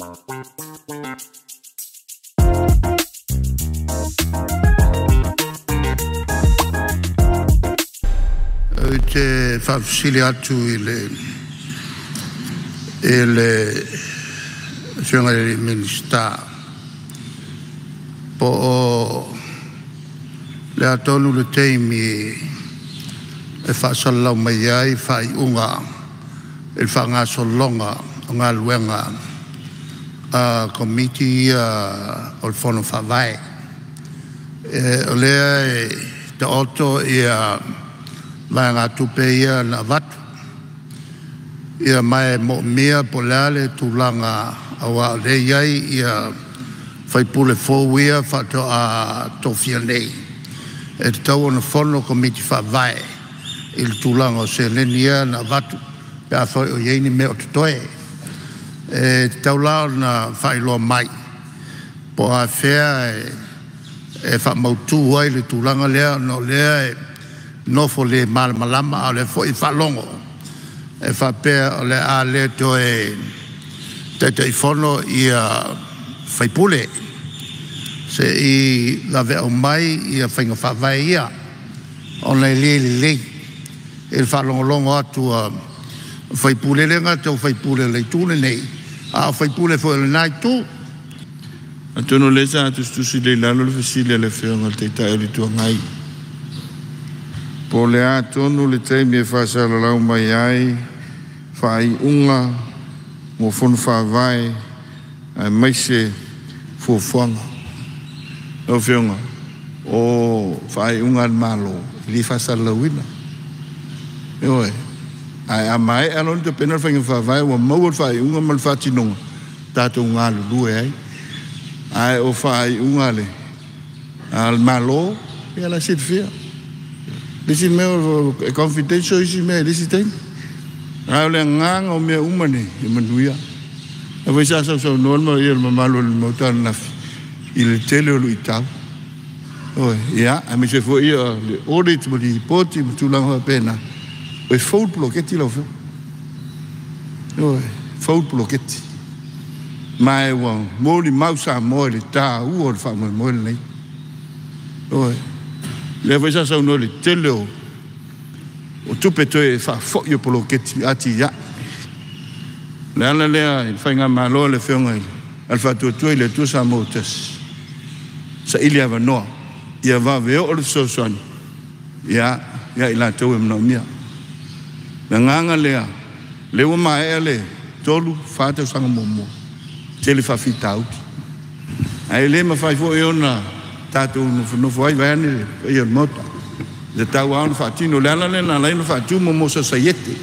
Ou te faafesili atu i le Afioga i le Minisita, po o le a tonu le taimi e faasalalau mai ai faaiuga i le faagasologa o galuega a Komiti ia o le Fono Faavae. O lea e taoto vaegatupe ia na avatu, ia ma e moomia po o le a le tulaga aua o lea e i ai sui usufono fou ia faatoa tofia nei, e tatau ona fono Komiti Faavae i le tulaga o seleni ia na avatu pe afai o i ai ni mea o totoe. E tatau la ona faailoa mai po o afea e faamautu ai le tulaga lea ona o lea e nofo le malamalama, a o lea foi e faalogo e faapea o le a le toe Taitaifono sui usufono. Se i vave aumai faiga faavae ia ona e le lelei i le faalogologo atu a sui usufono, e le gata o sui usufono o le Itu lenei, a o sui usufono foi o lena Itu. Atonu o lea sa tusitusi lelei i lalo le fesili a le Afioga i le Taitai o le Itu Agai. Po o le a tonu le taimi e faasalalau mai ai faaiuga mo Fono Faavae aemaise fuafuaga. Lau Afioga, o faaiuga a le Malo e le faasalalauina. Ioe. Ae a maea loa ona tapena le faiga faavae ua maua le faaiuga ma le faatinoga, tatou galulue ai. Ae o faaiuga a le Malo, ia la e silafia. O isi mea e confidential isi mea i le isi taimi. A o le agaga o mea uma nei, ia manuia. O lea foi sa sausaunoa le mamalu o le Maota ananafi i le tele o luitau. Ioe, ia, aemaise foi o le audit ma lipoti ma tulaga faapena, e fou le poloketi lau Afioga. Ioe, e fou le poloketi. Ma ua molimau Samoa i le taua o le faamoemoe lenei. Ioe. O lea foi sa saunoa i le tele o tupe toe faafoi o poloketi atiae. O le ala lea i le faigamalo a le Afioga i le Faatuatua i le Atua Samoa ua Tasi, saili avanoa ia vave oo le fesoasoani ia i latou e manaomia. O le agaga lea, o lea ua maea le 3, 4 tausaga muamua, tele faafitauli. Ae le mafai foi ona tatou nofonofo ai vaeane le paia o le Maota, e tatau lava ona faatino. O le ala lea na ala ai ona faatu mo sosaiete.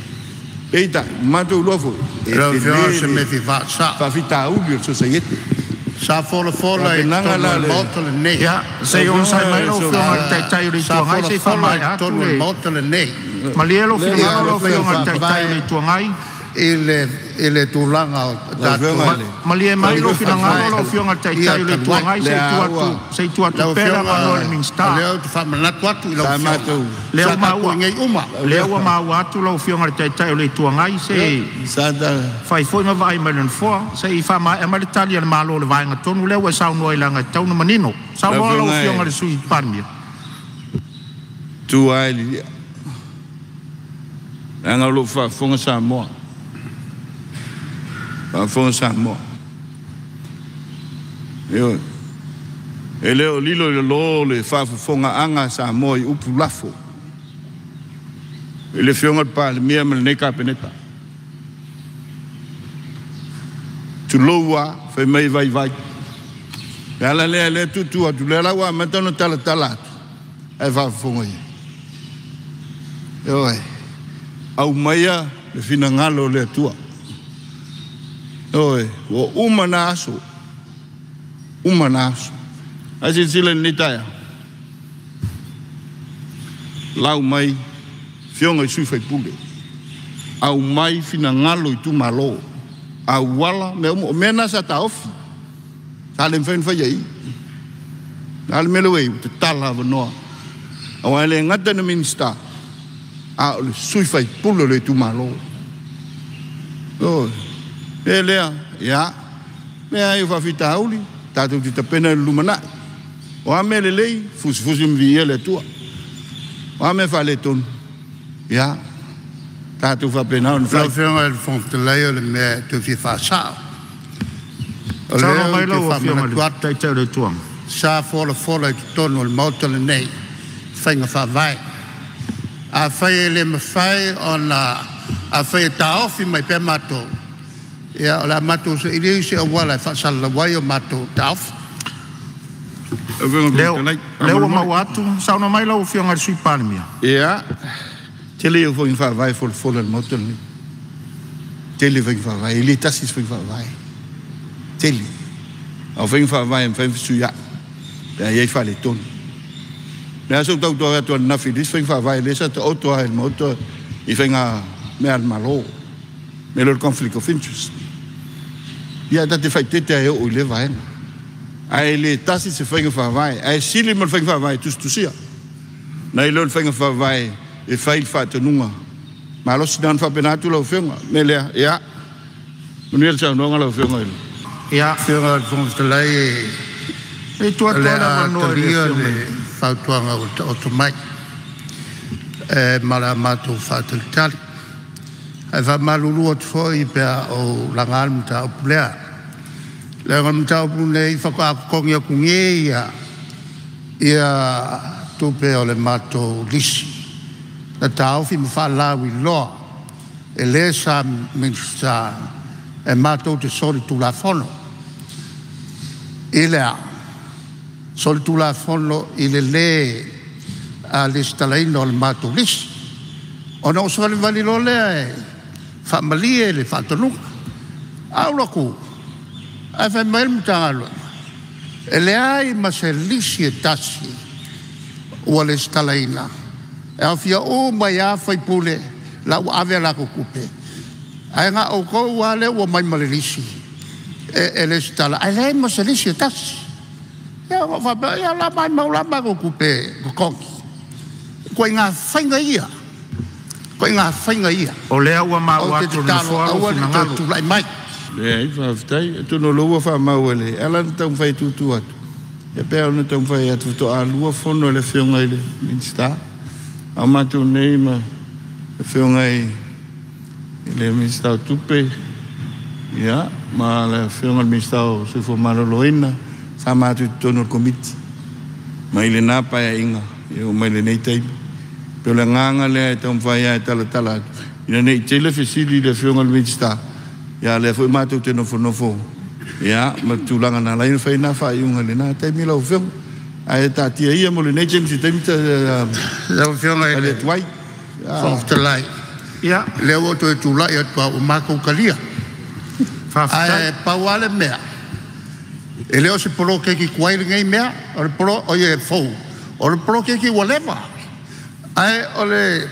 Peitai, ua matou iloa foi, e Lau Afioga o se tele mea le fia faasao. faafitauli o le sosaiete. Sa folafola i Tapenaga totonu o la le le Maota lenei. Ia, se i Lau onosai Afioga mai e lau Afioga i le Taitai o le Itu Sa Agai se i folafola i faamaea atu totonu o le le Maota lenei malie lou lea finagalo lau lau faiga Afioga i Afioga le Taitai o faavae le Itu Agai. i le tulaga o lau tatou Afioga i le Malie mai faiga lou faavae finagalo lau Afioga i le ia Taitai o le talu Itu ai. Agai se i lea ua se i tuu atu Lau pea le Afioga, avanoa i le o Minisita. lea ou te faamanatu atu i lau sa Afioga, matou Lea sa ua tatou i maua, inei uma. lau lea ua Afioga maua atu lau Afioga i le Taitai o le Itu Agai, se i sa ta fai foi ma vaai mai le Nofoa, se i faamaea mai le tali a le Malo i le vaega tonu lea ua e saunoa ai leaga e tatau ona manino. Lau Saunoa lau Afioga Afioga i le e Sui Palemia. tu lava i le i'a leaga o lo o faafofoga Samoa, faafofoga Samoa. Ioe. E le o lilo i lalo le faafofogaaga a Samoa i upu lafo i le Afioga i le Palemia ma lenei Kapeneta. Tulou lava, fai mai e vaivai. O le ala lea o lea e tuutuu atu, o lea la ua amata ona talatala atu, ae faafofoga i ai. Ioe. Aumaia le finagalo o le Atua. Ioe. Ua uma na aso, uma na aso. Ae silasila i lenei taeao, lau mai afioga i sui usufono, aumai finagalo o itumalo, auala, mea uma. O mea na sa taofi, sa le mafai ona faia i i. O le a le mea lea ua i ai? Ua tatala avanoa, aua e le gata ina Minisita, a o le sui usufono o le itumalo. Ioe. O le mea lea, ia, Leai o faafitauli, tatou te tapena i le lumanai. O a mea lelei, fusifusi ma viia le Atua. O a mea faaletonu, ia tatou faapena ona Lau fai. Afioga i le Fofoga Fetalai, o le mea e toe fia faasao. O Saunoa lea mai ou te lau Afioga i le faamanatu atu, Taitai o le Itu Agai. sa folafola i totonu o le Maota lenei faiga faavae. Afai e le mafai ona, afai e taofi mai pea matou, ia o le a matou sailia se auala e faasalalau ai o matou taofi. Lau Afioga i le Lea Fofoga Fetalai, lea ua faamolemole. maua atu, saunoa mai lau Afioga i le Sui Palemia. Ia, tele ia o faiga faavae e folafola i le Maota lenei. Tele faiga faavae, e le tasi se faiga faavae. Tele. A o faiga faavae e mafai ona fesuiai pe a i ai faaletonu. O le a se ou tauto atu ananafi i le isi faiga faavae lea sa taoto lava i le Maota i faiga mea a le Malo, mea lea o le conflict of interest. Ia, ta te faaeteete lava e oo i lea vaega. Ae le tasi se faiga faavae, ae sili ma le faiga faavae tusitusia nai lo le faiga faavae e fai le faatonuga malosi. Na ona faapena atu lau Afioga. O le mea lea, ia manuia le saunoaga lau Afioga i le Ia, Afioga i le Fofoga Fetalai, e tuu o atu le lava le a avanoa i le talia Afioga i le le fautuaga ua taoto mai e ma o le a matou faatalitali. Ae faamalulu atu foi pe a ou laga le mataupu lea, leaga o le mataupu lenei faatoa totogi atu nei ia tupe o le matou lisi na taofi ma faalauiloa e le sa Minisita e matou te solitulafono. I le a? Solitulafono i le lē lesitalaina o le matou lisi. Ona ou savalivali loa lea e faamalie le faatonuga. Ae ou alu atu ae fai mai le Matagaluega, e leai ma se lisi e tasi ua lesitalaina, e aofia uma ai lava sui usufono la ua ave a latou tupe, ae na o outou lava lea ua omai ma le lisi e resitala, ae leai ma se lisi e tasi. Ia ona ou faapea, ia o le a maumau la matou tupe totogi. O ituaiga faiga ia, o ituaiga faiga ia, O lea ua ou maua te atu e le tatalo Nofoa lou aua ne i toe finagalo. tulai mai. Leai, faafetai. Atonu o lea ua faamau e le... E ala ona taumafai e tutu atu, e pei ona taumafai atu, faatoa lua fono a le Afioga i le Minisita, a o matou nei ma le Afioga i le Minisita o Tupe, ia, ma le Afioga i le Minisita o le Soifua Maloloina, sa matou i totonu o le Komiti mai lena Paeaiga e oo mai lenei taimi. E pei o le agaga lea e taumafai lava e talatala atu, ina ne i tele fesili i le Afioga i le Minisita, ia a o lea foi matou te nofonofo, ia, ma le tulaga na ala ai ona fai lena faaiuga i lena taimi lau Afioga. Ae taatia ia mo lenei taimi, se taimi Lau Afioga i tali le atu ai. Fofoga Fetalai, Ia, lea ua ou toe tulai atu lava ua matou talia. faafetai. Ae pau lava le mea, e le o se poloketi tuai lenei mea, o le polo, oi e fou, o le poloketi ua leva. Ae o le,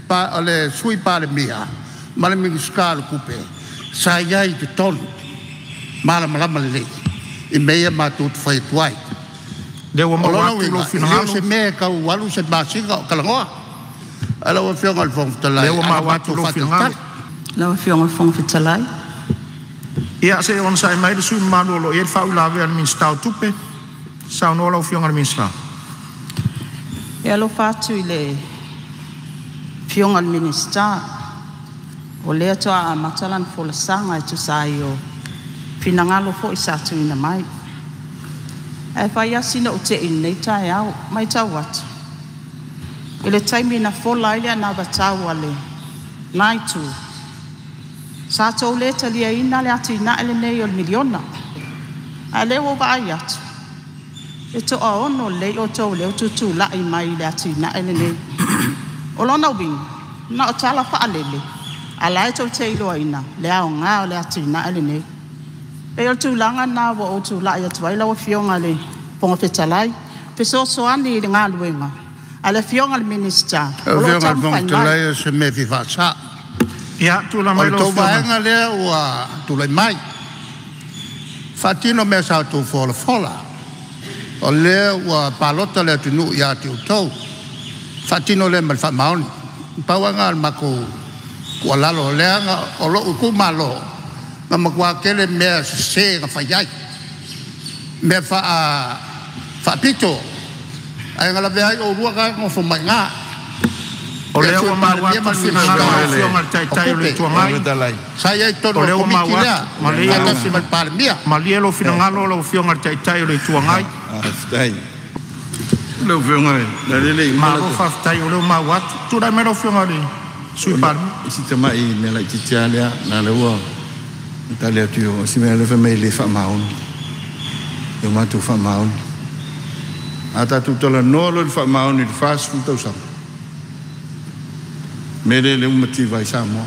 o le Sui Palemia ma le Minisita o le Tupe sa i ai i totonu, malamalama lelei i mea ia matou te fai atu ai. O lea ua O maua lona atu lou uiga, e le o finagalo. se mea e tau alu se masina o talanoa. Ae lau Afioga i le Fofoga O Fetalai, lea ua a na maua atu matou lou finagalo. faatalitali. Lau Afioga i le Fofoga Fetalai. Ia, se i onosai mai le sui usufono mamalu o lo o i ai le faauilavea a le Minisita o Tupe. Saunoa lau Afioga i le Minisita. E alofa atu i le Afioga i le Minisita, o lea faatoa amata lana folasaga e tusa ai o finagalo foi sa tuuina mai. Ae fai lava sina ou tei i lenei taeao, e matau atu i le taimi na fola ai le anavatau a lena Itu, sa outou le taliaina le atinae lenei o le miliona. A o lea ua ou vaai atu, e toaono lelei outou o lea ua tutulai mai i le atinae lenei. O lona uiga, na o tala faalele, a o la e tou te iloaina le aoga o le atinae lenei. E pei o le tulaga lena ua ou tulai atu ai lau Afioga i le Fofoga Fetalai, fesoasoani i le galuega a le Afioga i le Minisita Lau o lo o Afioga i le Fofoga taumafai mai. Fetalai, o se mea e fia faasao. Ia, tulai O mai le lau tou Afioga. vaega lea ua tulai mai, faatino mea sa outou folafola. O lea ua palota le atunuu ia te outou, faatino lea ma le faamaoni. Pau lava lena o le matou tuualalo, leaga o lou itumalo Na matua tele mea sese na fai ai, mea faapito, ae na lavea ai oulua na e nonofo mai i ina. O Le lea Sui ua maua Palemia atu ma le le finagalo o Minisita lau Afioga i le o Taitai o le Tupe. Itu Agai. Sa i ai i totonu O o le lea ua Komiti maua lea, atu. Malie lou, faatasi ma le Palemia. malie lou finagalo lau Afioga i le Taitai o le Itu Agai. Lau Afioga, na lele i Malo mala faafetai o lea ua maua atu. Tulai mai lau Afioga i le Sui Palemia. Si tamai mea laitiiti lava lea, na o lea ua tali atu i o si mea lea fai mai e le faamaoni. E o matou faamaoni. A tatou talanoa loa i le faamaoni i le 40 tausaga, mea lea lea ua mativa ai Samoa.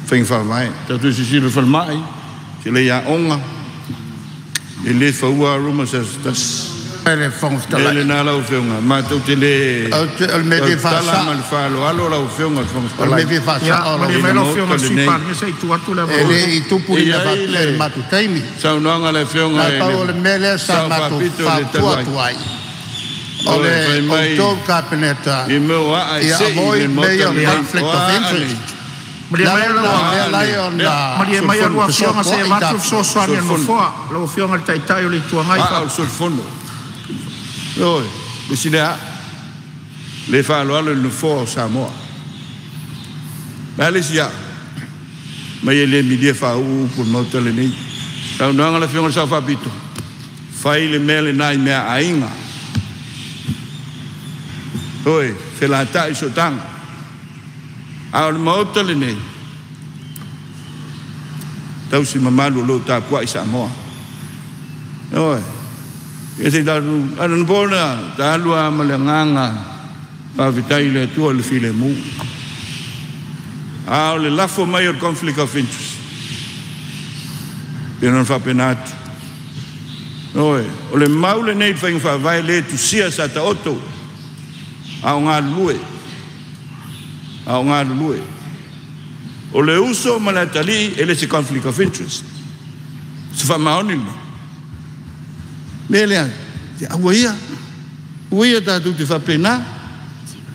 Faiga faavae. Tatou silasila i le falemai, sila i aoga, e le faua lava Roma i se aso tasi. Le Fofoga Le Fetalai. lena lau Afioga, matou te le O le mea fia tautala ma faasao, le faaaloalo lau Afioga i le Fofoga o le mea Fetalai. fia Ia, faasao lau malie I mai le lau Afioga. Afioga Maota i le Sui lenei. Palemia se i tuu atu le E E avanoa. le i tupu e ni i mea ai faapea i le le matou taimi. saunoaga a le Na Afioga i pau o le le mea lea sa Sao matou Faapito i le fautua talu ai. atu ai, o O le le fai mai outou Kapeneta i mea o aa e ia sei i le avoid mea Maota ia o lenei. conflict O of aa interest. nei, Malie Le mai ala lau lena o o lea aa la nei. ona Lea, Malie mai a solifono, lua Afioga se i fesoasoai avatu le tatou. fesoasoani a le solifono. Nofoa. Lau Afioga i le Taitai o le Itu Agai. Aa o le solifono. Ioe, le isi lea aa. Le faaaloalo i le Nofoa o Samoa. Le a le isi aa? Mai e le milia faauu upu o le Maota lenei. Saunoaga a le Afioga i le Sao Faapito, fai le mea lena i mea aiga. Oi, felatai sootaga. A o le Maota lenei, tausi mamalu o lo o tapuai Samoa. Oi, ia se tatou, anapo na talu lava ma le agaga faafetai i le Atua i le filemu. A o le lafo mai o le conflict of interest, pe ona faapena atu. Oi, o le mau lenei i le faiga faavae le tusia sa taoto a o galulue, a o galulue. O le uso ma le atalii e le se conflict of interest. Se faamaoni lena. Mea lea, aua ia, aua ia tatou te faapena.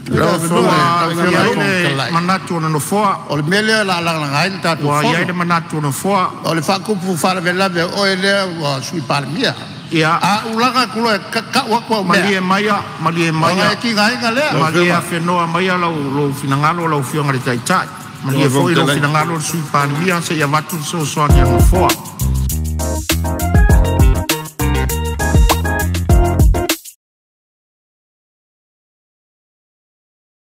Lau Afioga Ua lau i Afioga i le ai Fofoga le Fetalai, manatu o le Nofoa. O le mea lea o le a lagalaga ai le tatou Ua i ai fono. le manatu o le Nofoa. O le faatupu faalavelave o oe lea ua Sui Palemia. Ia, A ulaga atu loa e tau atu au mea, malie maia, malie ona maia, e tigaina lea. Lau malie Afioga, afenoa maia lou finagalo lau Afioga i le Taitai. lau Malie Fofoga foi lou Fetalai. finagalo le Sui Palemia se i avatu le fesoasoani a le Nofoa.